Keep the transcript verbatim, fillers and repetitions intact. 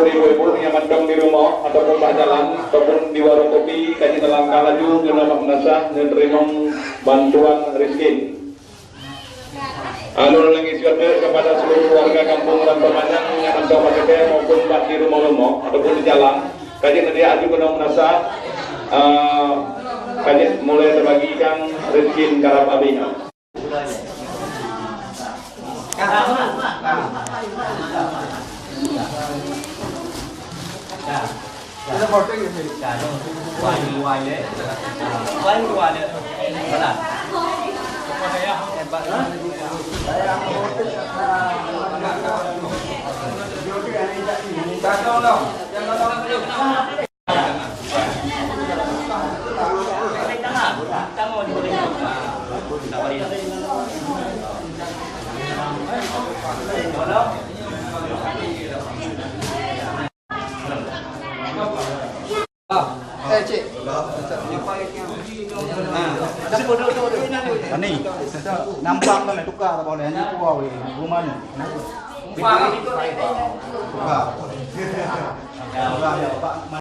Ibu-ibu nyang mantong di rumoh ataupun bak jalan ataupun di warung kopi, ka jeuet neulangkah laju keunoe bak meunasah neuteurimong bantuan Rizkin. Ulôn lagèe syukur kepada seluruh warga kampung Rantau Manyang nyang mantong bak geutée maupun bak di rumoh-rumoh ataupun di jalan, ka jeuet neulaju keunoe meunasah, eh, ka jeuet mulai teubagikan Rizkin karab abéh nyoe. Eh, cik. Ani, nampak kan tukar tak boleh, ni kuah weh, rumah ni. Tukar. Tukar, ya, Pak.